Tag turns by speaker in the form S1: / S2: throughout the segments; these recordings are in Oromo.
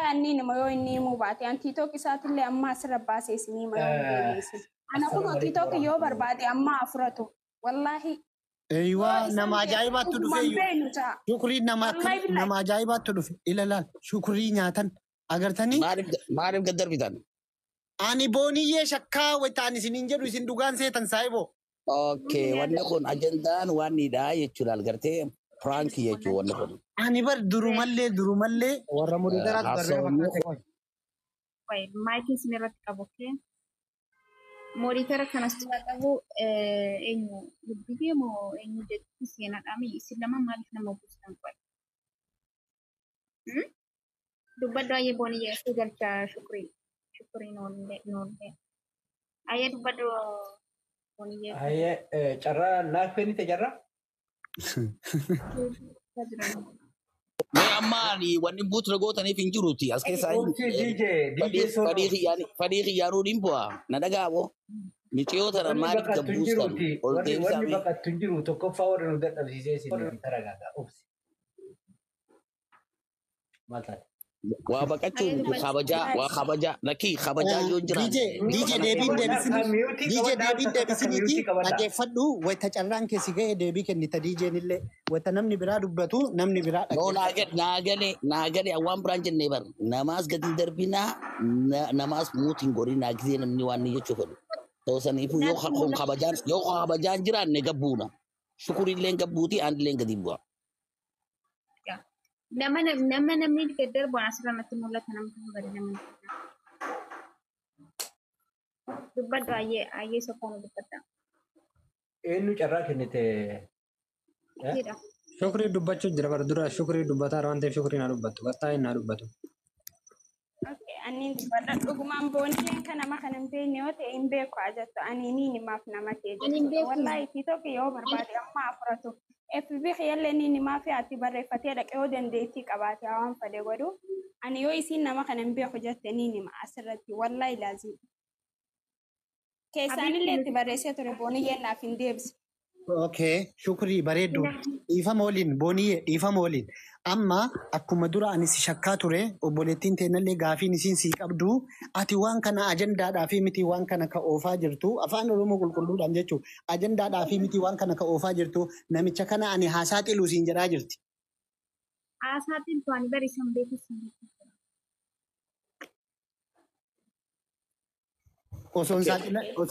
S1: Wallahi inni nama yoo inni himuu baate an TikTok isaatillee amma asirra baasee isinii hima yoo hin beekne isin. Ana
S2: Assalaamu
S1: kunoo
S2: alaikum
S1: TikTok yoo
S2: warahmatullahi.
S1: Barbaade amma afuratu. Wallahi yoo
S3: Eeywaa
S1: isaan
S3: nama
S1: beekan
S3: ajaa'ibaattu dhufe
S1: dhugumaan
S3: iyyuu.
S1: beeknu ta'a.
S3: Shukrii nama akkam
S1: Wallahi billahi.
S3: Nama ajaa'ibaattu dhufe. Ila laal shukrii nyaatan agartanii.
S4: Maaliif gad darbitan?
S3: Ani booniyyee shakkaa wayita ani isiniin jedhu isin dhugaan seetan saayiboo.
S4: Okay, wanni kun ajandaan waan niidhaa jechuudha gartee prankii jechuudha wanni kun.
S3: Ani bar durumallee
S5: Warra moderaatu barree
S4: Haasawni
S5: fakkaate qoy.
S6: Wait, maayikiin isin irratti qabu, okay? Moderator kanas jala qabu eenyu dubbitee moo eenyu jechuun seenaadhaami. Isin lama maaliif nama buustan qoy? Dubbadhu ayyee booniyyee si galcha shukrii. Shukrii noollee noollee. Ayyee dubbadhu booniyyee.
S2: Hayyee carraa naaf kennite carraa?
S6: Jiran.
S4: Mee amma ani wanni buutu gootaniif hin jiruuti as keessaa
S2: Obsi DJ DJ Solo.
S4: Fadhii xiyyaanuu niin bu'a na dhagaabo. Miciyoo tana
S2: Wanni
S4: maaliif
S2: baqattu hin
S4: gabbuustan
S2: jiruuti.
S4: ol
S2: Wanni
S4: deebisaa
S2: wanni
S4: mee?
S2: baqattu hin jiru tokkoffaa warra nu dadhabsiisee isin taragaagaa obsi. Maal taate?
S4: Waa baqachuu miti kabajaa waa kabajaa lakkii kabajaa yoo hin
S3: DJ
S4: jiraanne
S3: DJ
S4: kana
S3: deebiin
S2: Qabadhaa
S3: deebisini
S2: kan mute
S3: DJ
S2: qabadhaa
S3: deebiin
S2: takka takka
S3: deebisiniiti
S2: mute qabadhaa.
S3: Dhaggeeffadhu wayita carraan keessi ga'e deebii kennita DJ'n illee wayita namni biraa dubbatu namni biraa
S4: No
S3: dhaggeeffata.
S4: Naa gale waan biraan jennee bar namaas gadi hin darbinaa namaas mute hin godhinaa gisee namni waan ni jechuu fedhu. Ta'u saniifuu yoo
S6: Natti
S4: kun
S6: mul'ata.
S4: kabajaan yoo kabajaan jiraanne gabbuuna. Shukuriilleen gabbuuti aanilleen gadi bu'a.
S6: Nama namni gad darbu asirra natti mul'ata nama tokko gadi nama. Dubbadhu ayyee ayyee sokkoon dubbadha.
S2: Eenyu carraa kennite?
S6: Jedha.
S5: Shukrii dubbachuu jira bara dura shukrii dubbataa waan ta'eef shukrii naa dubbattu. Qaxxaa naa dubbatu.
S1: Okay, ani dubbadha dhugumaan booniyyeen kan nama kana hin beekne yoo ta'e hin beeku jettu ani ni himaaf nama ta'e
S6: Ani hin
S1: jechuudha.
S6: beeku.
S1: Wallahi TikTok yoo barbaade amma afuratu. FB kiyyallee ni himaa fi ati barreeffatee dhaqee yoo dandeettii qabaate waan fedhe godhu. Ani yoo isiin nama kana hin beeku jette ni hima asirratti wallahi laazim. Keessaanillee itti barreessee ture booniyyeen naaf hin deebise.
S3: Okay, shukrii bareeddu. Dhiifama waliin booniyyee dhiifama waliin. Amma akkuma dura ani si shakkaa ture obboleettiin teenallee gaafiin isiin sii qabdu ati waan kana ajandaadhaa fi miti waan kana ka oofaa jirtu afaan Oromoo qulqulluudhaan jechuudha. Ajandaadhaa fi miti waan kana ka oofaa jirtu namicha kana ani haasaa xiluu siin jedhaa jirti.
S6: Haasaatiin tu'anii bari isan beeku isin beeku.
S3: Osoo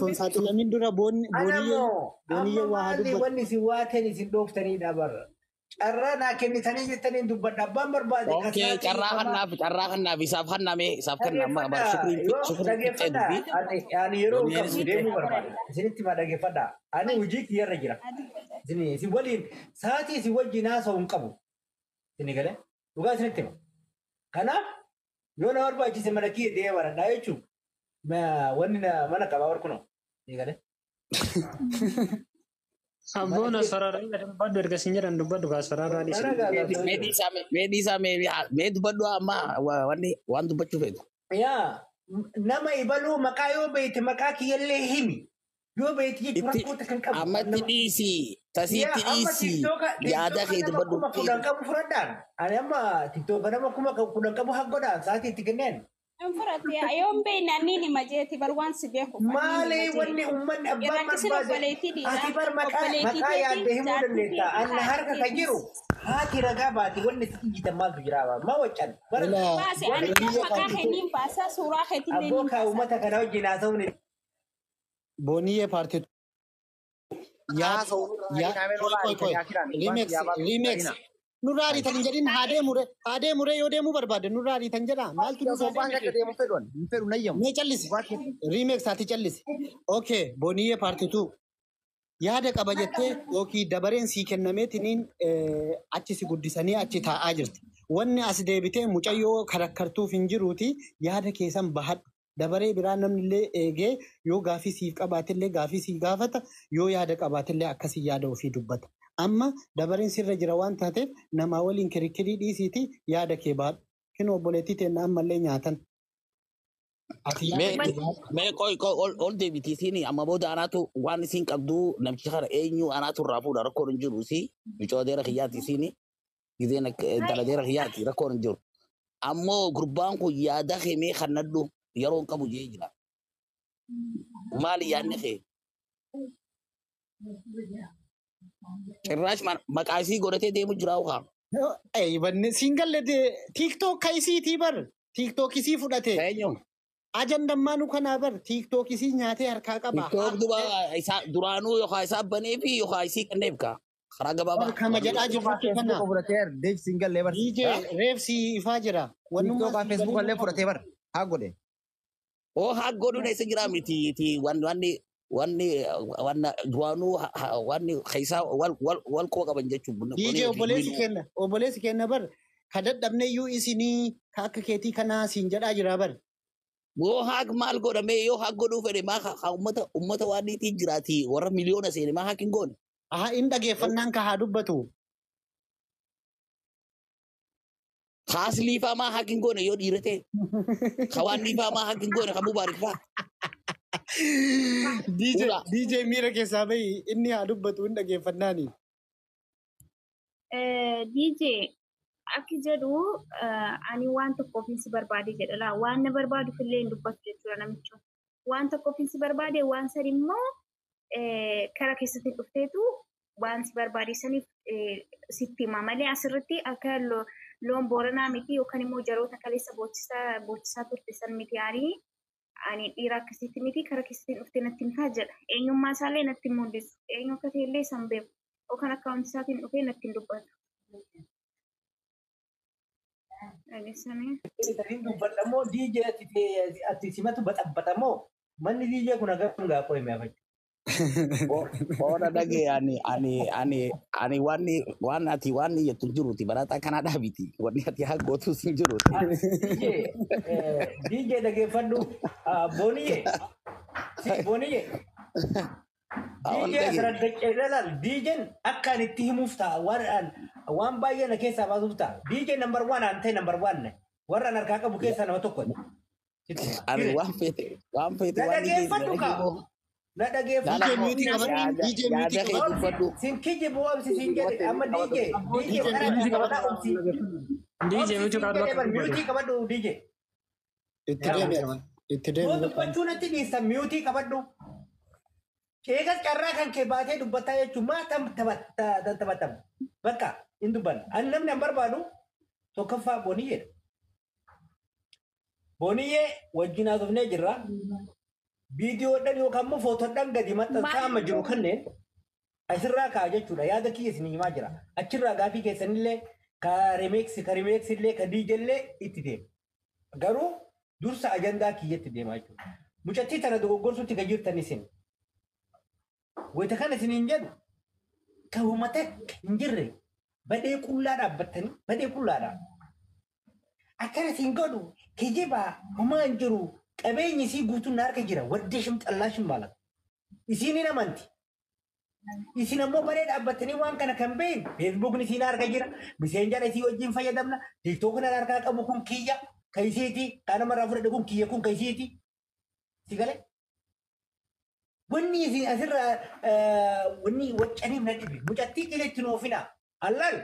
S3: hin saaxilamin dura
S2: Ana
S3: booniyyee
S2: immoo amma
S3: booniyyee waa haa
S2: maali
S3: dubbatu.
S2: Wanni isin waateen isin dhooftanidha barra. Carraa naa kennitanii jettanii dubbadha. Abbaan barbaade kan
S4: Okay,
S2: sa'aatii
S4: carraa
S2: dhiifamaa.
S4: kannaaf carraa kannaaf isaaf kanname isaaf kanna amma bara
S2: Dhaggeeffadhaa
S4: shukriin
S2: yoo
S4: shukriin fixxee
S2: dhaggeeffadhaa
S4: dubbii.
S2: ani yeroo hin
S4: Booniyeenis
S2: qabnu
S4: fixxee.
S2: deemuu barbaada. Isinitti maa dhaggeeffadhaa. Ani hojii kiyyarra jira. Isin waliin sa'aatii isin wajjin haasa'u hin qabu. Isin galee dhugaa isinitti hima. Kanaaf yoo na barbaachise mana kiyya deemee baradhaa jechuun wanni mana qabaa warkunoo. Isin galee.
S5: Abboon asfaraarraa dubbadhu erga siin jedhan dubbadhu ka asfaraarraa dhiisi.
S4: Mee dhiisaa mee dhiisaa mee mee dubbadhu amma wanni waan dubbachuu feetu.
S2: Yaa nama ibaluu maqaa yoo beekte maqaa kiyyallee himi. Yoo beekte jechuun
S4: Itti
S2: rakkoota kan qabu.
S4: ammatti dhiisi tasiitti
S2: Yaa amma
S4: dhiisi
S2: TikToka
S4: yaada
S2: TikToka
S4: kee
S2: nama
S4: dubbadhu.
S2: 10,000 qabu fudhadhaan. Ani amma TikToka nama 10,000 qabu haggodhaan sa'aatii itti kenneen.
S1: Hin fudhatte yoo hin beekne ani ni majeeti bar waan si beekuuf ani ni
S2: Maali
S1: majee.
S2: wanni uummanni abbaan
S1: Irraanqisin
S2: barbaade
S1: obboleettii dhiiraa
S2: ati bar maqaa
S1: obboleettii
S2: maqaa
S1: teetii
S2: yaadde himuu
S1: jaartii
S2: dandeetta.
S1: teetii
S2: Anna
S1: haadha
S2: harka kan
S1: teetii.
S2: jiru haati ragaa baati wanni itti ijjitan maaltu jira maa waccan bara
S3: Ilaa
S1: Baase ani
S3: booniyyee
S1: maqaa
S3: paartituu
S1: kee niin baasa suuraa keetillee
S2: abboo
S1: niin
S2: kaa
S1: baasa.
S2: uummata kana wajjin haasa'uun
S3: booniyyee paartituu yaa
S7: Haasa'u
S3: yaa
S7: nurraa
S3: qoy qoy
S7: ariitanii
S3: qoy
S7: akiraan waan
S3: remix
S7: biyyaa baatu
S3: remix
S7: ariina.
S3: Nurraa ariitan hin jedhin haa deemure haa deemure yoo deemuu barbaade nurraa ariitan jedha maaltu nurraa
S7: Soofaan akka
S3: deemte
S7: deemu fedhu ani hin fedhu nayyamu.
S3: Mee callisi remix ati callisi. Okay, booniyyee paartituu yaada qaba jettee yookiin dabareen sii kennameetiniin achi si guddisanii achi taa'aa jirti. Wanni as deebitee mucayyoo karakkartuuf hin jiruuti yaada keessan bahadhu. Dabaree biraa namni illee eegee yoo gaafii siif qabaatellee gaafii siif gaafata yoo yaada qabaatellee akkasii yaada ofii dubbata. Amma dabareen sirra jira waan taateef namaa waliin kirikkirii dhiisiiti yaada kee bahadhu. Kinoo obboleettii teenna ammallee nyaatan. Ati yaada
S4: Mee
S3: kee bahadhu.
S4: mee qoy qoy ol ol deebiti isiin amma booda anaatu waan isiin qabdu namichi kana eenyu anaatu irraa fuudha rakkoon hin jiru si micoo deera kiyyaati isiin gizeen daladeera kiyyaati rakkoon hin jiru. Ammoo gurbaan kun yaada himee kannadhu yeroo hin qabu jee jira. Maali yaadni kee? Cirraash maqaa isii godhatee deemu jira haa.
S3: Banne siin galle TikTok ka isiitii bar TikTok isii fudhate.
S4: Eenyu?
S3: Ajandammaanu kanaa bar TikTok isii nyaatee harkaa qaba.
S4: TikTok duba isaa duraanuu yookaan isaa banee fi yookaan isii kenneef kaa. Karaa gabaabaa.
S3: Kama jedhaa jirru kana.
S7: Fudhatee deej siin gallee bar.
S3: DJ reefsi ifaa jira.
S7: TikTok Facebook illee fudhatee bar. Haa godhe.
S4: Oo haa godhuun eessa jira miti ti wanni wanni wanna duraanuu wanni keessaa wal wal wal quba qaban jechuun.
S3: DJ obboleessi kenna bar ka dadhabne iyyuu isinii ka akka keetii kanaa siin jedhaa jira bar.
S4: Yoo haak maal godhame yoo haak godhuu fedhe maa haa ummata waan itti jiraati warra miliyoona seene maa haak hin goone.
S3: Aha in dhageeffannaan ka haa dubbatu.
S4: Haas liifaa maa haak hin goone yoo dhiira ta'e. Ka waan liifaa maa haak hin goone ka mubaarik faa.
S3: DJ miira keessaa bahi inni haa dubbatu in dhageeffannaani.
S6: DJ akki jedhu ani waan tokkoof si barbaade jedha laa waan na barbaaduuf illee hin dubbatu jechuudha namichi. Waan tokkoof si barbaade waan san immoo kara keessatti dhufteetu waan si barbaade saniif sitti hima malee asirratti akka loon booranaa miti yookaan immoo jaroota kaleessa boocisaa turte san miti ani dhiira akkasitti miti kara keessatti dhuftee natti himtaa jedha. Eenyummaa isaallee natti hin mul'isu. Eenyu akka ta'ellee san beeku. Yookaan akkaawunti isaatiin dhufee natti hin dubbatu.
S2: Italiin dubbadhamoo DJ ati simatu baxabbatamoo manni DJ kun hagam gaa qo'ime afachuu.
S4: Booda dhagee ani ani ani ani wanni waan ati waan jettu hin jiruuti barataa kana dhaabiti wanni ati haa gootus hin jiruuti.
S2: DJ dhageeffadhu booniyee booniyee DJ asirratti ilaal DJn akka ani itti himuuf ta'a waan baay'ee na keessaa baasuuf ta'a DJ number one aan ta'e number one warra an harkaa qabu keessaa nama tokko.
S4: Ani waan feete waan feete
S2: Na
S4: waan
S2: dhageeffadhu kaa. Na dhageeffadhu.
S3: DJ muti qabadhu. DJ muti
S4: Yaada kee
S3: qabadhu.
S4: dubbadhu.
S2: Sin kijibu obsi sin jedhe amma DJ DJ karaa qabadhaa obsi.
S5: DJ muti qabadhu akka dubbatu.
S2: Mutii qabadhu DJ.
S3: Itti deemi ati. Itti
S2: Yoo
S3: deemi.
S2: dubbachuu natti dhiistan mutii qabadhu. Eegas carraa kan kee baatee dubbataa jechuun maa taphatama. Bakka hin dubbanna. Ani namni an barbaadu tokkoffaa Booniyyeedha. Booniyyee wajjin haasofnee jirra. Viidiyoodhaan yookaan immoo footoodhaan gadi maxxansaa amma jiru kanneen asirraa ka'a jechuudha. Yaada kiyya isin himaa jira. Achirraa gaafii keessanillee ka rimeeksi ka rimeeksi illee ka diijellee itti deema. Garuu dursa ajandaa kiyyatti deema jechuudha. Mucattii tana dogoggorsuutti kan jirtan isin. Wayita kana isin hin jedhu kan uummata hin jirre badhee qullaa dhaabbattanii badhee qullaadha. Akkana isin godhu kijibaa homaa hin jiru qabeenyi isii guutuun na harka jira waddee xallaashin maalata. Isiin hin amanti. Isin ammoo badhee dhaabbattanii waan kana kan beeyin feesbuukni isiin harka jira miseenjara isii wajjin fayyadamna tiiktookni harkaa qabu kun kiyya ka isiiti kan namarraa fudhadhe kun kiyya kun ka isiiti. Si galee? Wanni isin asirraa wanni waccaniif na dhibe mucattii qileetti nu oofina. Allaal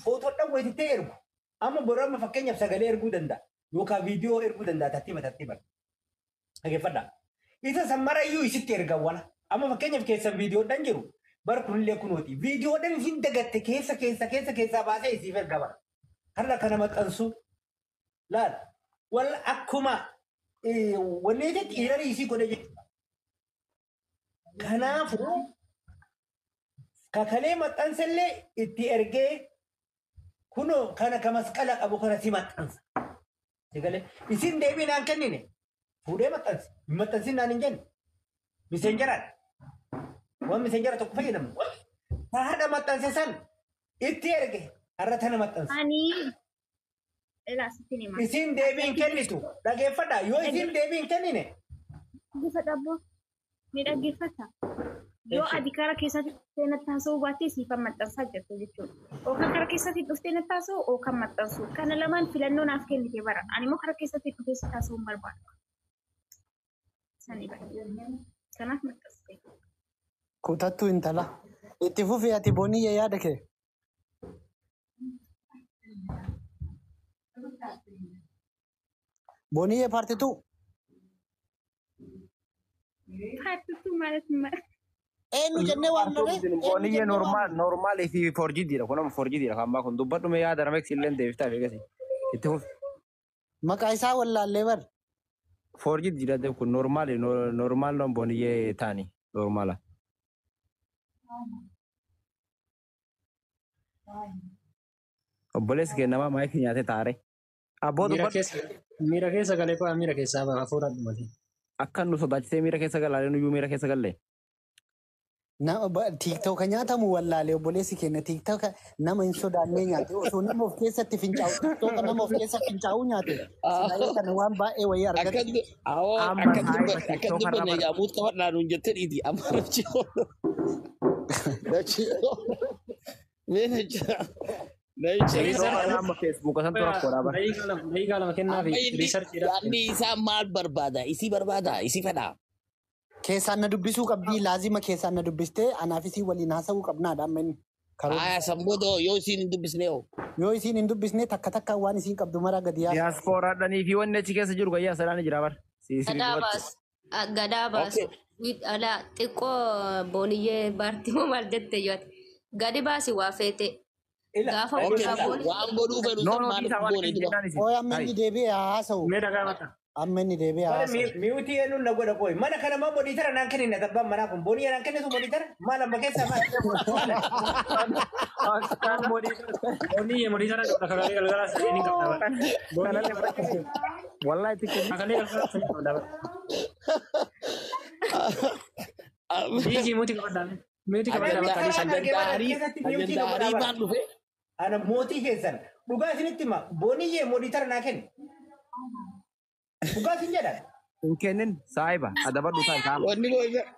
S2: footoodhaan wayitittee ergu. Amma boroo amma fakkeenyaaf sagalee erguu danda'a yookaan viidiyoo erguu danda'a tartiiba tartiiba. Dhageeffadhaa. Isa san marayyuu isitti ergan wala. Amma fakkeenyaaf keessan viidiyoodhaan jiru bar kunillee kunooti. Viidiyoodhaan isin dagatte keessa keessa keessa keessaa baasee isiif erga bara. Har'a kana maxxansu laal. Wal akkuma wanni jetti dhiirari isii godhe jechuudha. Kanaafuu kakalee maxxansallee itti ergee kunoo kana ka masqala qabu kana si maxxansa. Sigalee isin deebii naan kennine fuudhee maxxansi. Hin maxxansin naan hin jenne. Miseenjaraan. Waan miseenjara tokko fayyadamnu. Har'a maxxanse san itti erge har'a tana maxxansa.
S6: Ani ilaa sitti hima.
S2: Isin deebii hin kennitu. Dhageeffadhaa. Yoo isin deebii hin kennine
S6: Dhaggeeffadha abboo. Ni dhaggeeffata. Yoo ati karaa keessatti dhuftee natti haasa'uu baatte siifan maxxansaa jirtu jechuudha. Yookaan karaa keessatti dhuftee natti haasa'u yookaan maxxansu. Kana lamaan filannoo naaf kennite bara. Ani immoo karaa keessatti dhuftee sitti haasa'uu hin barbaadu. Sani bara. Kanaaf maxxansite.
S3: Kutattuu intala. Itti fufi ati booniyya yaada kee. Booniyyee part 2.
S6: Part 2 ማለት
S3: Eenyu jennee waamnare?
S7: Booniyyee normal normal fi forjiidha. Kun amma forjiidha. Kan ammaa kun dubbadhu mee yaada nama illee deebiftaa beekasi. Itti fufi.
S3: Maqaa isaa wallaallee bar.
S7: Forjiidha kun normal normal non booniyyee taani normala. Obboleessi kee nama maayikii nyaatee taare. Abboo
S5: Miira
S7: dubbadhu.
S5: keessa miira keessa galee qo'a miira keessaa ba'a hafuura dhumate.
S7: Akka nu sodaachisee miira keessa galaalee nuyyuu miira keessa galle.
S3: Tiiktooka nyaatamu wallaalee obboleessi keenya tiiktooka nama hin sodaannee nyaate osoo nama of keessatti fincaa'u tiiktooka nama of keessa fincaa'u nyaate silaa kana waan baay'ee wayii argate.
S4: Akkan awoo
S7: Amma
S4: akkan
S7: saayiba
S4: dubbanne akkan
S7: tiiktooka irraa
S4: dubbanne
S7: bara.
S4: egaa muut qabadhaa nuun jettee dhiiti amma namichi namichi mee namicha namicha
S7: Tiiktooka irraa amma feesbuuka santu rakkoodha bara.
S5: Daqiiqaa 2 kennaa fi
S4: amma inni
S5: riisarchiidhaaf
S4: yaadni isaa maal barbaada isii barbaada isii fedha.
S3: Keessaan na dubbisuu qabdii laazima keessaan na dubbistee anaaf isii waliin haasa'uu qabnaadha amma inni. Karoorri
S4: Aya
S3: isaa.
S4: san booda yoo isiin hin dubbisne hoo.
S3: Yoo isiin hin dubbisne takka takka waan isiin qabdu maraa gadi yaasa.
S7: Diyaaspooraadhanii fi wanni achi keessa jiru gayyaa sadaani jira bara. Siisiri
S8: Gadaa
S7: dubbatti.
S8: baasu. Gadaa baasu.
S4: Okay.
S8: Alaa xiqqoo booniyyee baartimoo maal jette yoo ati. Gadi baasi waa feete.
S2: Ila
S8: Gaafa
S4: Okay.
S8: bulaa booni.
S4: Waan godhuu fedhu
S7: No
S4: san
S7: no
S4: maaliif
S7: dhiisaa waan
S4: goone
S7: akkas
S4: duba.
S7: jennaan isin.
S3: Ooy amma
S7: Hai.
S3: inni deebi'ee haa haasa'u.
S5: Mee dhagaa mata.
S3: Amma inni deebi'ee haa
S2: Mana
S3: haasa'u.
S2: miutii eenyuun na godha qoy. Mana kana maa moniitara naan kennina abbaan manaa kun. Boonii naan kennitu moniitara? Maal amma keessaa maal?
S7: Akkaan
S5: Booniyyee modiitara qabda kakalee galgalaa sadii ni qabda bara.
S7: kanallee fudhachuu. Wallahi itti kenni.
S5: Kakalee galgalaa sadii qabda bara. Dhiisii muuti qabadhaa. Muuti qabadhaa bakka
S2: Ajandaa
S5: dhiisan.
S2: argee
S4: Ajandaa
S2: mana
S4: harii
S2: keessatti miutii na
S4: ajandaa
S2: godhaa
S4: harii
S2: bara.
S4: maal dhufe?
S2: Ana mootii keessan dhugaa isinitti hima. Booniyyee moniitara naa kenni. Dhugaa isin jedhan.
S7: Hin kennin saayiba adabadhu taa'e kaama.
S4: Wanni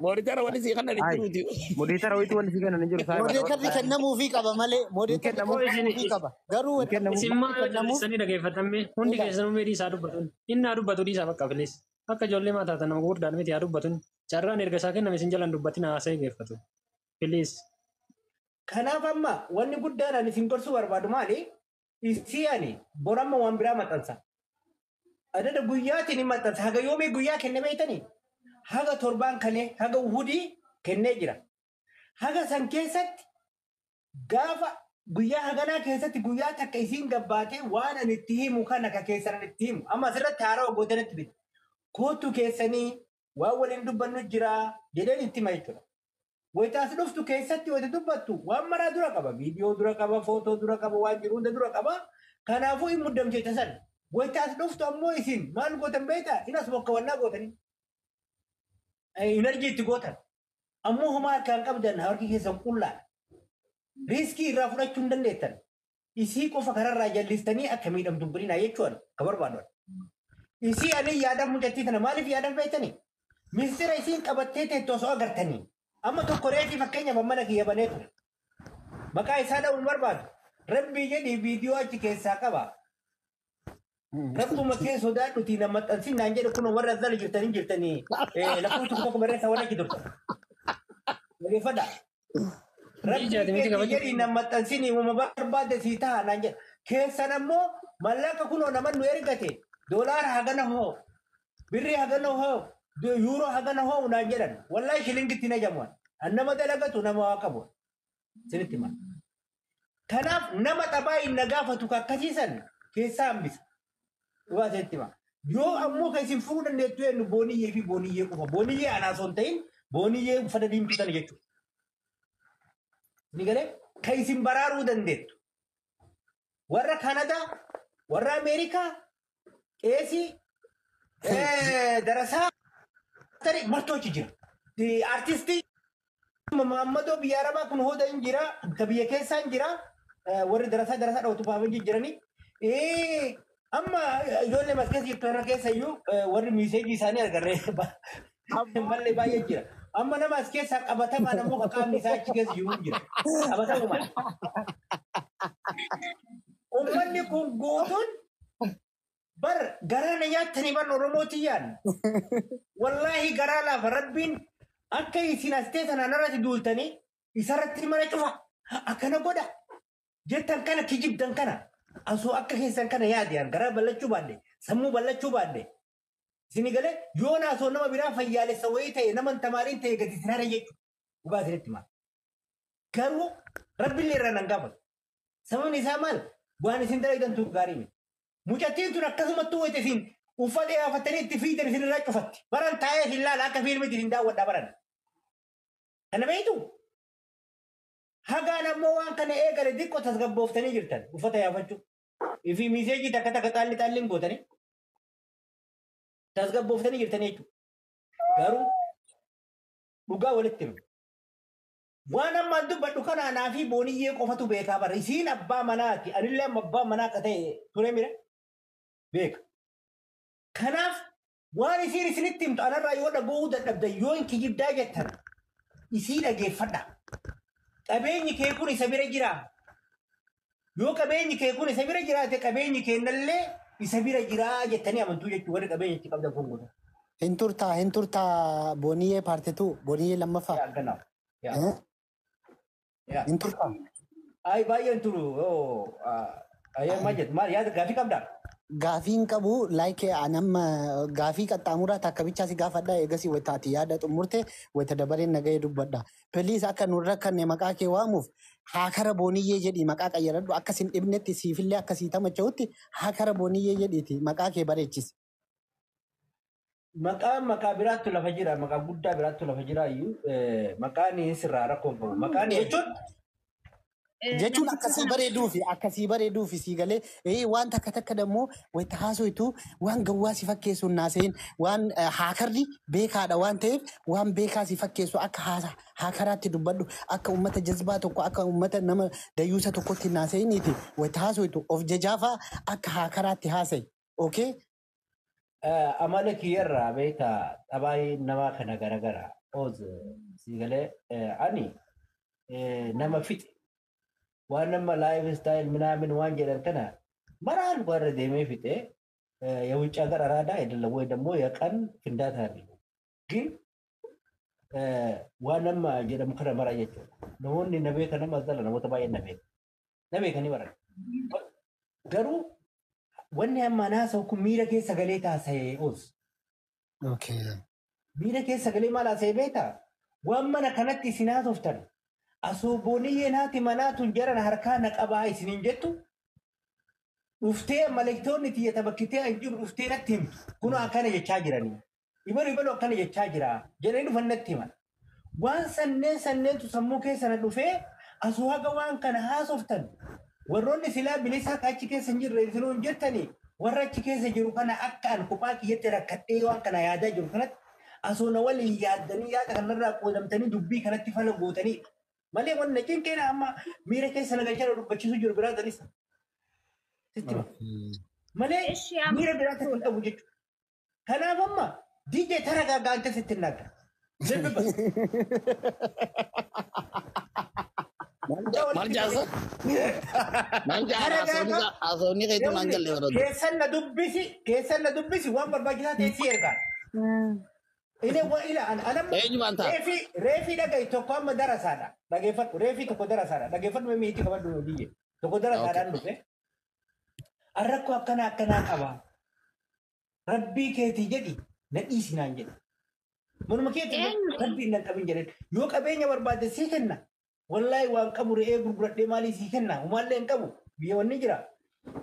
S4: moniitara wanni sii kana
S7: Hai.
S4: jiruuti.
S7: Modiitara wayitu wanni si kennan hin jiru saayiba adabadhu
S3: Moodeetarri
S7: taa'e.
S3: kennamuufii qaba malee
S7: Hin
S3: moodeetarri
S7: kennamu.
S3: kennamuufii qaba. Garuu
S7: Hin kennamu.
S5: Isin maa yoo
S3: kennamuuf
S5: jallisanii dhageeffatame hundi
S3: ila
S5: keessanuu mee dhiisaa dubbatuun. Inni haa dubbatu dhiisaa bakka filis. Akka ijoollee mataa nama gurguddaan miti haa dubbatuun. Carraan erga isaa kenname isin jalan dubbatin haasa'ee geeffatu. Filis.
S2: Kanaaf amma wanni guddaan ani isin gorsuu barbaadu maali? Isii ani boramma waan biraa maxxansa. Adada guyyaatiin hin maxxansa. Haga yoomii guyyaa kenne beektanii? Haga torbaan kalee, haga uhudii kennee jira. Haga san keessatti gaafa guyyaa haganaa keessatti guyyaa takka isiin gabbaatee waan ani itti himu kana ka keessan ani itti himu. Amma asirratti haarawaa gootanitti bita. Kootu keessanii waan waliin dubbannu jira jedheen itti hima jechuudha. Wayita as dhuftu keessatti wayita dubbattu waan maraa dura qaba. Viidiyoo dura qaba, footoo dura qaba, waan jiru hunda dura qaba. Kanaafuu hin muddamcheessa san. Wayita as dhuftu ammoo isin maal gootan beektaa? Hin as bokkawannaa gootanii. Inerjii itti gootan. Ammoo homaa harkaan qabdan harki keessan qullaadha. Riiskii irraa fudhachuu hin dandeettan. Isii qofa kararraa jallistanii akka miidhamtu hin birinaa jechuudha ka barbaadu. Isii ani yaadaaf mucattii tana maaliif yaadaaf beektanii? Ministeera isiin qabattee teettu osoo agartanii. Amma tokko reefii fakkeenyaaf mana kiyya banee ture. Maqaa isaa dha'uun barbaadu. Rabbii jedhii viidiyoo achi keessaa qaba. Rabbuma kee sodaadhutii nama maxxansin naan jedhe kun warra as jala jirtanii jirtanii lakkoofsa tokko tokko barreessaa warra achi turtan. Dhaggeeffadhaa. Rabbii
S5: Ijaatii miti
S2: keetii
S5: kabaju.
S2: jedhii nama maxxansin uuma barbaadde sii ta'a naan jedhe. Keessan ammoo mallaqa kunoo nama nu ergate doolaara hagana hoo birrii hagana hoo yuuroo hagana hoo naan jedhan wallaahi shilingitti na jamuan. An nama dalagatu nama waa qabu. Sinitti hima. Kanaaf nama xabaa hin na gaafatu ka akkasiisan keessaa hambisa. Dhugaa isinitti hima. Yoo ammoo kan isin furuu dandeettu jennu booniyyee fi booniyyee qofa. Booniyyee anaa osoo hin ta'in booniyyee uffata diimtuu sana jechuudha. Ni galee kan isin baraaruu dandeettu. Warra Kanadaa, warra Ameerikaa, qeesii, darasaa tarii martoochi jira. Artistii Maammadoo biyya Arabaa kun hooda hin jira, ka biyya keessaa hin jira, warri darasaa darasaa dhawatu baafanii jiranii. Amma ijoollee mas keessa jirtu kana keessa iyyuu warri miiseejii isaanii agarree mallee baay'ee jira. Amma nama as keessaa qabatamaan ammoo ka qaamni isaa achi keessa jiru hin jira. Qabatamumaan. Uummanni kun guutuun bar garaa na nyaattanii bar Oromootii yaan. Wallaahi garaa laafa rabbiin akka isin as teessan anarratti duultanii isarratti mana cufa akkana godha jettan kana kijibdan kana Asoo akka keessan kana yaadiyaan garaa ballachuu baadde sammuu ballachuu baadde isin galee yoona asoo nama biraa fayyaalessa wayii ta'e nama hin tamaariin ta'e gadi isin hara jechuudha. Dhugaa isinitti maal. Garuu rabbillee irraa nan gaafatu. Sababni isaa maal? Waan isin dalagdantu gaarii miti. Mucattiin tun akkasumattuu wayita isin uffata yaafattanii itti fiidan isin irraa cufatti. Baran taa'ee isin laala akka fiilmitti isin daawwadha baran. Kana beektu? Hagaan ammoo waan kana eegale xiqqoo tasgabbooftanii jirtan uffata yaafachuu. Ifi miiseejii takka takka xaalli xaalliin gootanii tasgabbooftanii jirtanii jechuudha. Garuu dhugaa walitti himu. Waan ammaan dubbadhu kana anaa fi booniyyee qofatu beekaa bara. Isiin abbaa manaati. Anillee amma abbaa manaa akka ta'e ture mira beeka. Kanaaf waan isiin isinitti himtu anarraa yoo dhaga'uu dadhabdan yoo hin kijibdaa jettan isii dhageeffadha. Qabeenyi kee kun isa bira jira. Yoo qabeenyi kee kun isa bira jiraate qabeenyi keennallee isa bira jiraa jettanii amantuu jechuudha warri qabeenya itti qabdan kun godha.
S3: Hin turtaa booniyyee paartituu booniyyee lammaffaa.
S2: Yaa ganaaf. Yaa. Yaa.
S3: Hin turtaa.
S2: Ay baay'een turu. Ayyee maal jettu maal yaada gaafii qabdaa?
S3: Gaafiin qabu like anamma gaafii qaxxaamuraa takka bichaa si gaafadha eegasii wayita ati yaada xumurte wayita dabareen nagahee dubbadha. Please akka nu rakkanne maqaa kee waamuuf haakara booniyyee jedhii maqaa qayyaradhu akka sin dhibnetti siifillee akka sii tamacha'utti haakara booniyyee jedhiiti maqaa kee bareechisi.
S2: Maqaan maqaa biraattu lafa jira maqaa guddaa biraattu lafa jira iyyuu maqaan sirraa rakkoo hin qabu. Maqaan jechuun
S3: Jechuun akkasii bareeduufi sii galee waan takka takka dammoo wayita haasoitu waan gawwaa si fakkeessu naaseen waan haakarri beekaadha waan ta'eef waan beekaa si fakkeessu akka haakaraatti dubbadhu akka uummata jazbaa tokko akka uummata nama dayyuusa tokkotti naaseeniiti wayita haasoitu of jajaafaa akka haakaraatti haasa'i. Okay?
S2: Amala kiyyarraa beektaa xabaayii namaa kana garagara oz sii galee ani nama fixe. Waan nama laayif istaayil minaamin waan jedhan kana maraan warra deemee fixe የውጭ ሀገር አራዳ አይደለም ወይ ደግሞ የቀን ፍንዳታ አይደለም። ግን waan nama jedhamu kana mara jechuudha. Namoonni na beekan nama jala namoota baay'een na beekan. Na beekanii baran. Garuu wanni amma naasa'u kun miira keessa galee taasa'ee oos. Miira keessa galee maal haasa'e beektaa? Waan mana kanatti isin haasoftan asoo booniyyeen haati manaa tun jaran harkaa na qabaa isiniin jettu dhuftee malektoonni tiyya tabakkitee an jiru dhuftee natti himtu. Kunoo akkana jechaa jiranii. Ibalu ibalu akkana jechaa jira. Jedhanii dhufan natti himan. Waan sanneen sanneentu sammuu keessa na dhufee asoo haga waan kana haasoftan warroonni silaa bilisa akka achi keessa hin jirre isinuu hin jettanii warra achi keessa jiru kana akka an kophaa kiyyatti rakkadhee waan kana yaadaa jiru kanatti asoo na waliin yaaddanii yaada kanarraa qoodamtanii dubbii kanatti fala gootanii malee wanna cinqeena amma miira keessa na galchaa dubbachiisu jiru biraa dalis. Malee miira biraatti hin qabu jechuudha. Kanaaf amma DJ taragaagaante sitti hin nagga.
S4: Maal jaasa? Maal jaasa? Haasawni keetu naan galle barattu.
S2: Keessan na dubbisi waan barbaachisaa ta'e si ergaa. Ile wa ila an anam
S4: Eenyumaan ta'a?
S2: reefi dhaga'i tokko amma darasaadha. Dhageeffadhu reefi tokko darasaadha. Dhageeffadhu miitii qabadhu DJ. Tokko darasaadhaan dhufe. Arrakkoo akkanaa akkanaa qaba. Rabbii keetii jedhi na dhiisi naan jedhe. Manuma keetii rabbii nan qabin jedhe. Yoo qabeenya barbaadde sii kenna. Wallaahi waan qabu re'ee gurguradhee maalii sii kenna. Humaallee hin qabu. Biyya wanni jira.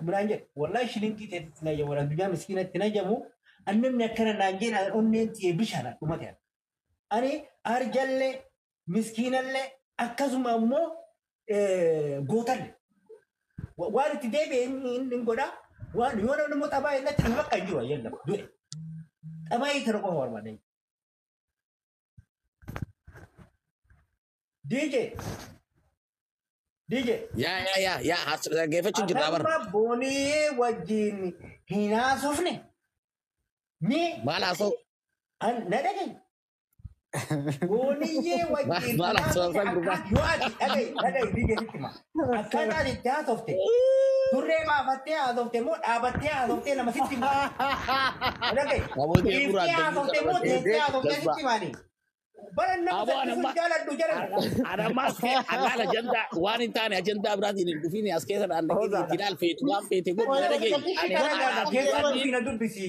S2: Minaan jedhe. Wallaahi shilinkii ta'etti na jamu. Addunyaa miskiinatti na jamu. Annamni akkana naan jedhe onneen xiyee bishaan dhuma ta'e. Ani arjallee miskiinallee akkasuma ammoo gootallee. Waan itti deebi'e hin godhaa. Waan yoo namni immoo xabaa inni dhufe bakka hin jiru ayyaana du'e. Xabaayii kana qofa barbaada. DJ DJ
S4: Yaa yaa yaa yaa dhaggeeffachuun jirraa bara.
S2: Amma boonii wajjin hin haasofne. Ni
S4: Maal haasa'u?
S2: na dhagaye. Booniyyee wajjin
S4: Maal haasa'u gurbaa?
S2: yoo ati dhagaye dhagaye DJ sitti hima. Akkaataa ati itti haasofte. Turree baafattee haasofte moo dhaabattee haasoftee nama sitti hima. Dhagaye.
S4: Namoonni
S2: Dhiiftee
S4: gurraan
S2: haasofte moo teessee haasoftee sitti himaani. Bara nama
S4: Aboo ani
S2: saffisuun
S4: amma
S2: jaaladhu jedhan.
S4: Adammas alaal ajandaa waan hin taane ajandaa biraatiin hin dhufin as keessa dhaandakee itti ilaal feetu waan feete godhu na dhageenye. Ani
S2: Taragaa
S4: anaaf
S2: keessa
S4: wanni
S2: na dubbisi.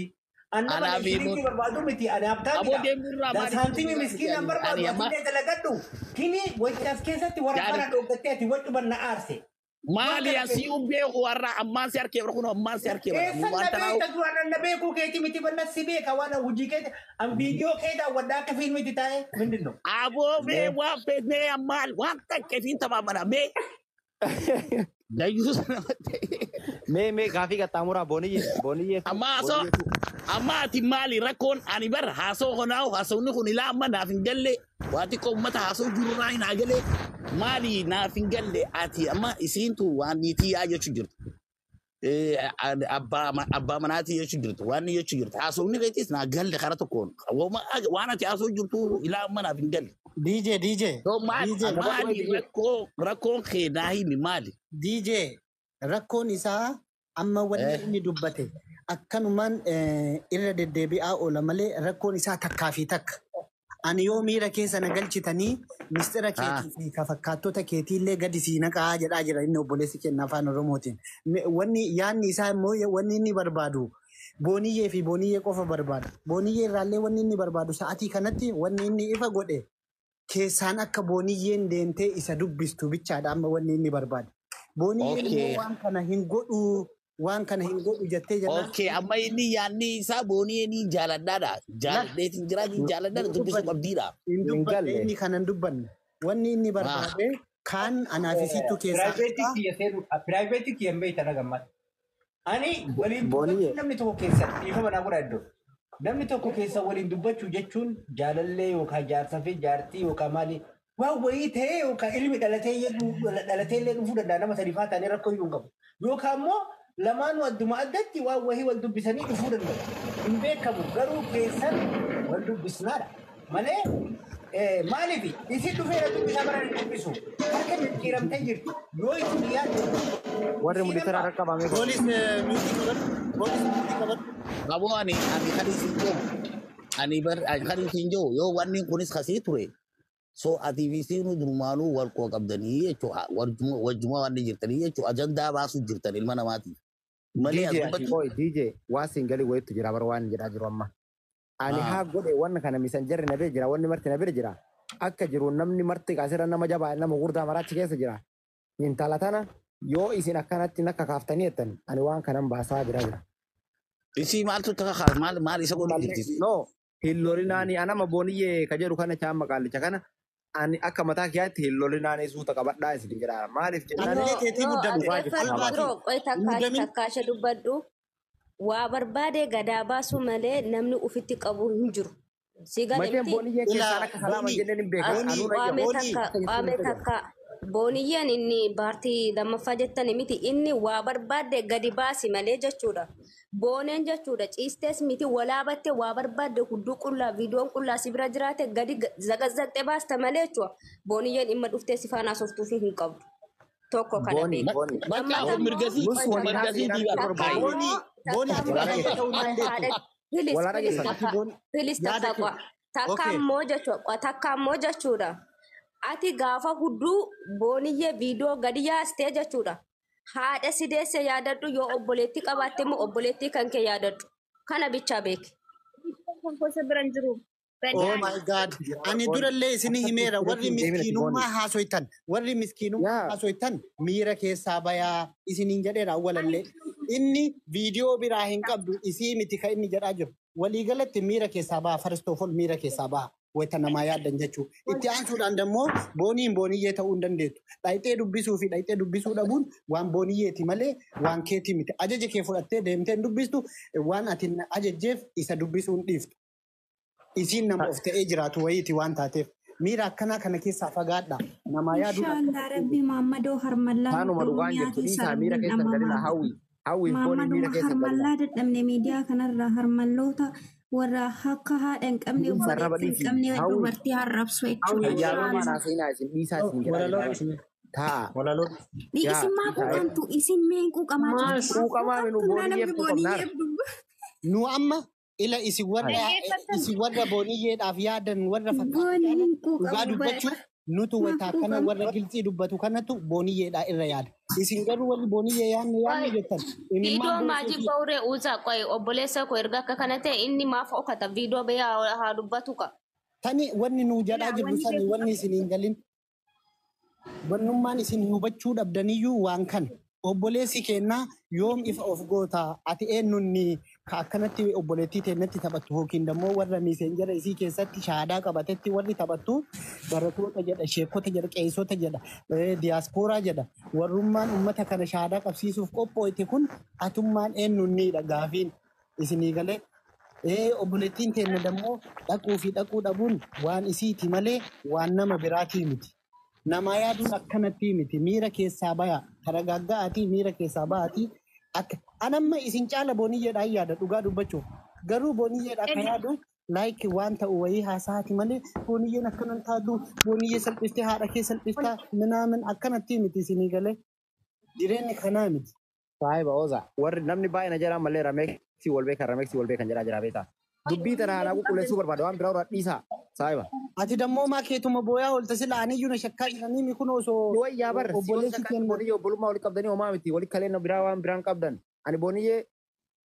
S2: Annama
S4: anaaf
S2: shilinkii barbaadu miti ani
S4: aboo
S2: habtaamidha.
S4: deemurraa maaliif
S2: Saantimii miskiina
S4: ani
S2: barbaadu
S4: amma
S2: atillee dalagadhu. Kini wanti as keessatti warra
S4: Jaari-
S2: kana dhooggattee ati wacuban na aarse.
S4: maali asii beeku warra ammaan si harkee bara kun ammaan si harkee bara
S2: Eessan
S4: waan
S2: na
S4: tanaa
S2: beekta duraan na beekuu keeti miti banna si beeka waan hojii keeti an viidiyoo kee daawwadhaa akka fiilmitti taa'e mindin no.
S4: aboo mee waan feetnee ammaal waan takka ifiin tamaamana mee dayyuu sana
S7: Mee mee gaafii qaxxaamuraa booniyyee booniyyee
S4: amma haasoo amma ati maali rakkoon ani bar haasoo konaahu haasawni kun ilaa amma naaf hin galle waa xiqqoo uummata haasoo jirurraa hin galle maali naaf hin galle ati amma isiintu waan niitii yaa jechuu jirtu. Abbaa manaatii jechuu jirtu waan ni jechuu jirtu haasawni keetis naa galle kara tokkoon waan ati haasoo jirtu ilaa amma naaf hin galle.
S3: DJ DJ
S4: So maali
S3: DJ
S4: maali rakkoo rakkoon kee naa himi maali?
S3: DJ rakkoon isaa amma wanni inni dubbate akkanumaan irra deddeebi'aa oola malee rakkoon isaa takkaa fi takka. Ani yoo miira keessa na galchitanii mistira keetii fi ka fakkaattota keetiillee gadi sii naqaa jedhaa jira inni obboleessi kenna afaan Oromootiin. Wanni yaadni isaa immoo wanni inni barbaadu booniyyee fi booniyyee qofa barbaada. Booniyyee irraallee wanni inni barbaadu sa'atii kanatti wanni inni ifa godhe keessaan akka booniyyeen deemtee isa dubbistu bichaadha amma wanni inni barbaadu. Booniyyeen immoo
S4: Okay.
S3: waan kana hin godhu waan kana hin godhu jettee jennaan.
S4: Okay, amma inni yaadni isaa boonii ni jaaladhaadha. Jaaladheetiin jira ni jaaladhaadha dubbisuu qabdiidha.
S3: Hin
S7: Hin
S3: dubbanne
S7: galle.
S3: inni kana hin dubbanne. Wanni inni barbaade kaan anaaf isittu keessaa
S2: Piraayiveetii kiyya seenu piraayiveetii kiyya hin beektan hagammaatti. Ani waliin
S7: Booniyyee.
S2: dubbachuu namni tokko keessatti dhiifama naa godha iddoo. Namni tokko keessa waliin dubbachuu jechuun jaalallee yookaan jaarsaa fi jaartii yookaan maali waan wayii ta'ee yookaan ilmi dhalatee dhalatee illee dhufuu danda'a nama sadiifaa ta'anii rakkoo iyyuu hin qabu. Yookaan immoo lamaanuu adduma addatti waan wayii wal dubbisanii dhufuu danda'u. Hin beekamu garuu keessan wal dubbisnaadha. Malee maaliif isin dhufee na dubbisaa bara hin dubbisu harka micciiramtee jirti yoo isin yaadde
S7: Warri mul'isarraa rakkabame.
S3: Poolis miutii qabadhu. Poolis miutii qabadhu.
S4: Aboo ani ani kan isin jiru ani bar ani kan isin jiru yoo wanni kunis kasii ture so ati fi isiin durumaanuu wal quba qabdanii jechuudha wajjuma waan jirtanii jechuudha ajandaa baasuu jirtan ilma namaatiif. Malee as
S7: DJ
S4: dubbatti
S7: oi DJ waa singalii wayitu jira bara waan jedhaa jiru amma. Ani haa godhe wanna kana misanjarri na bira jira wanni marti na bira jira. Akka jiru namni marti asirra nama jabaa nama gurdaa maraachi keessa jira. Intala tana yoo isin akkanatti nakka kaaftanii jettan ani waan kanan baasaa jira jira.
S4: isii maaltu takka kaas maal maal isa godhu jirti.
S7: No hin lolinaani anama booniyyee ka jedhu kana chaamma qaallicha kana ani akka mataa kiyyaatti hin lolinaani suuta qabadhaa isin jedha. Maaliif jennaan
S3: Anillee teetii
S8: No,
S3: muddamte.
S7: dhufaa jirti
S8: as
S7: namaa.
S8: bro, qoy takka
S3: Muddamin.
S8: takka ishee dubbadhu. Waa barbaade gadaa baasu malee namni ufitti qabu hin jiru. Si gale
S7: Macheen
S8: miti?
S7: booniyyee keessaan
S3: Ilaa
S7: akka salaama
S3: boonii
S7: jenneen hin beekan.
S3: boonii
S7: Anuu na
S8: Waame
S7: jedhu.
S3: boonii
S8: takka
S7: Akka jechuun
S8: waame
S7: hin fayyadu.
S8: takka booniyyeen inni baartii lammaffaa jettani miti inni waa barbaadde gadi baasi malee jechuudha. Booneen jechuudha ciistees miti walaabatte waa barbaadde hudduu qullaa viidiyoon qullaa si bira jiraate gadi zaqazzaqxe baasta malee jechuudha. Booniyyeen dhimma dhuftee si faana haasoftuuf hin qabdu. Tokko kana
S7: Booni
S8: beeki.
S7: booni.
S4: Bakka
S8: Lammata
S4: kun
S8: immoo
S4: mirgasii
S7: Nus
S8: qoy
S7: waliin
S8: takka
S4: mirgasii
S7: haasa'inaan
S4: diigaa
S8: takka
S4: barbaade.
S3: Boonii
S8: immoo
S3: boonii
S8: takka
S3: ati
S8: immoo
S3: booniyyee ta'uu hin
S8: jechuudha
S3: dandeettu.
S8: haadha pilis
S7: Walaa
S8: pilis
S7: dhageessan.
S3: Ati
S8: takka
S3: boonii
S8: pilis
S3: yaada
S8: takka
S3: kee.
S8: qo'a takka
S3: Okay.
S8: immoo jechuudha takka immoo jechuudha. Ati gaafa hudduu booniyyee viidiyoo gadi yaastee jechuudha. Haadha si deesse yaadadhu yoo obboleettii qabaatte immoo obboleettii kan kee yaadadhu. Kana bichaa beeki.
S6: Kan gosa bira hin jiru.
S3: Oh
S6: Badaan.
S3: my God. Ani durallee isin himeera warri miskiinummaa haasoytan warri miskiinummaa
S7: Yaa.
S3: haasoytan miira keessaa bayaa isiniin jedheera awwalallee. Inni viidiyoo biraa hin qabdu isii miti kan inni jedhaa jiru. Waliigalatti miira keessaa baha first of all miira keessaa baha wayita namaa yaaddan jechuu. Itti aansuudhaan dammoo booniin booniyyee ta'uu hin dandeettu. Dhayxee dubbisuu fi dhayxee dubbisuu dhabuun waan booniyyeeti malee waan keetii miti. Ajaja kee fudhattee deemtee hin dubbistu waan ati ajajjeef isa dubbisuu hin dhiiftu. Isiin nama of ta'ee jiraatu wayiiti waan taateef miira akkanaa kana keessaa fagaadha. Namaa yaaduun
S1: Inshaallah rabbi Maammadoo harmallaa
S7: Taanuma dhugaan
S1: Oromiyaa
S7: jirtu
S1: keessaa
S7: dhiisaa miira
S1: rabbiin
S7: keessan
S1: dhamma
S7: galina
S1: maal
S7: hawwi. Hawwiif booniin miira
S1: Maammaduma
S7: keessan galina.
S1: harmallaa dadhabne miidiyaa kanarraa harmalloota warra akka haadha hin qabne
S7: Dhiisa arraba
S1: obboleettii hin
S7: dhiisi.
S1: qabne
S7: Hawwi
S1: dubartii harrabsu jechuudha.
S7: ayyaanummaan
S1: Inshaallah.
S7: haasa'inaa isin dhiisaa isin jedhaa
S5: Walaloo
S7: jira.
S5: dhiisne.
S7: Taa.
S5: Walaloo.
S7: Yaa
S1: Isin maa
S7: dhiisaa.
S1: quuqamtu? Isin mee quuqamaa
S5: Maal
S1: jirtu? Maaf
S7: Quuqamaa minu
S1: quuqamtu?
S7: booniyyeef
S1: Namni
S7: quuqamnaar.
S1: booniyyeef dubba.
S3: Nu amma Ila isin warra
S6: Dhaggeeffattan.
S3: isin warra booniyyeedhaaf yaadan warra fakkaatu
S8: Booniin
S3: caalaa
S8: kuu
S3: dhugaa
S8: qabu bara.
S3: dubbachuuf nutu wanta akkana warra gilxii dubbatu kanatu booniyyeedhaa irra yaada. Isin garuu warri booniyyee yaadne yaadne jettan
S8: Viidiyoo
S3: imimmaan
S8: maajii
S3: buusuufi
S8: ba'uree uuzaa qo'e obboleessa koo erga akka kana ta'e inni maaf okata viidiyoo bahee haa dubbatu ka.
S3: Tani wanni nuu jedhaa
S6: Ilaa
S3: jirru
S6: wanni
S3: sani
S6: beeku
S3: wanni
S6: qabdu.
S3: isin hin galin wannummaan isin hubachuu dhabdaniyyuu waan kana. Obboleessi kennaa yoom ifa of goota ati eenyunni ka akkanatti obboleettii teennatti taphattu yookiin dammoo warra miiseenjara isii keessatti shaadaa qabatetti warri taphattu baratoota jedha sheekota jedha qeessota jedha diyaaspooraa jedha warrummaan ummata kana shaadaa qabsiisuuf qophooyte kun atummaan eenyunniidha gaafiin isinii galee. Obboleettiin teenna dammoo dhaquu fi dhaquu dhabuun waan isiiti malee waan nama biraatii miti. Namaa yaaduun akkanatti miti. Miira keessaa baya. Taragaagga'aatii miira keessaa bayaatii. Akka anamma isin caala booniyyeedhaan yaada dhugaa dubbachuuf. Garuu booniyyeedha akka yaadu laayik waan ta'u wayii haasaati malee booniyyeen akkanan taatu booniyyee salphiftee haadha kee salphiftaa minaamin akkanatti miti isinii galee. Jireenyi kanaa miti.
S7: Saahiba Oza warri namni baay'ee na jedhaa malee rameeksii wal beekan rameeksii wal beekan jedhaa jira beektaa. Dubbii tana haala qulqulleessuu barbaada waan biraa irraa dhiisaa saahiba.
S3: Ati dammoo maa keetuma booyaa oolta sila aniyyuu na shakkaa jiranii mi kun osoo
S7: Wayyaa bar si
S3: obboleessi
S7: shakkaa
S3: keenya
S7: booniyyee obbolummaa walitti qabdanii homaa miti walitti kaleen biraa waan biraan qabdan. Ani booniyyee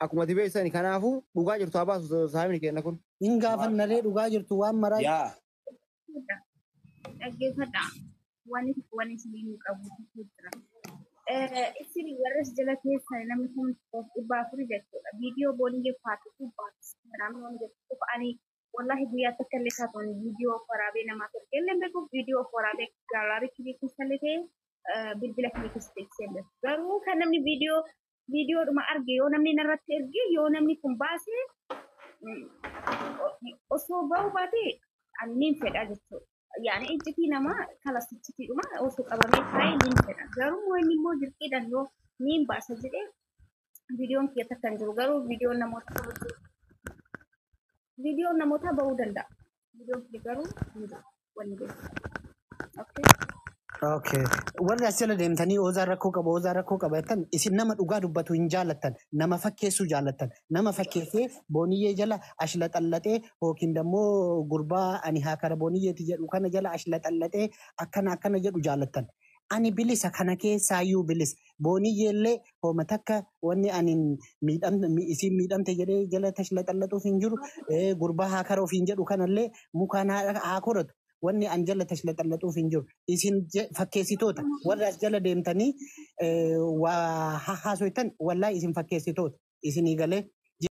S7: akkuma ati beeksisani kanaafuu dhugaa jirtu haa baasu saahibni keenya kun.
S3: hin gaafannaree dhugaa jirtu waan maraa
S4: Yaa.
S6: Dhaggeeffadha. Wanni tokko wanni isin qabu tokko jira. Isin warra jala keessa namni kun 1400 jechuudha. Viidiyoo booniyyee paartituu baatu namni jettu tokko ani wallahi guyyaa takka illee taatuun viidiyoo waraabee namaaf ergee illee hin beeku viidiyoo waraabee gaalaarii kiyya keessa illee ta'e bilbila kiyya keessa teessee hin beeku. Garuu kan namni viidiyoo viidiyoodhuma arge yoo namni narratti erge yoo namni kun baase osoo ba'uu baate ani niin fedha jechuudha. Yaani iccitii namaa kalas iccitiidhuma osoo qabamee taa'ee niin fedha. Garuu inni immoo dirqiidhaan yoo niin baasa jedhee viidiyoon kiyya takka hin jiru. Garuu viidiyoon namoota kabajuu viidiyoon namoota ba'uu danda'a. Viidiyoon kiyya garuu hin jiru wanni beeku. Okay.
S3: Okay. Warri as jala deemtanii oozaa rakkoo qaba, oozaa rakkoo qaba jettan isin nama dhugaa dubbatu hin jaalattan, nama fakkeessuu jaalattan. Nama fakkeessee booniyyee jala ashlaxallatee yookiin dammoo gurbaa ani haakara booniyyeeti jedhu kana jala ashlaxallatee akkana akkana jedhu jaalattan. Ani bilisa kana keessaayyuu bilisa. Booniyyeellee hooma takka wanni ani isiin miidhamte jedhee jala tashlaxallatuuf hin jiru. Gurbaa haakara ofiin jedhu kanallee mukaan haa koratu. Wanni an jala tashlaxallatuuf hin jiru. Isin fakkeessitoota warra as jala deemtanii waa hahaasoytan wallaahi isin fakkeessitoota. Isinii galee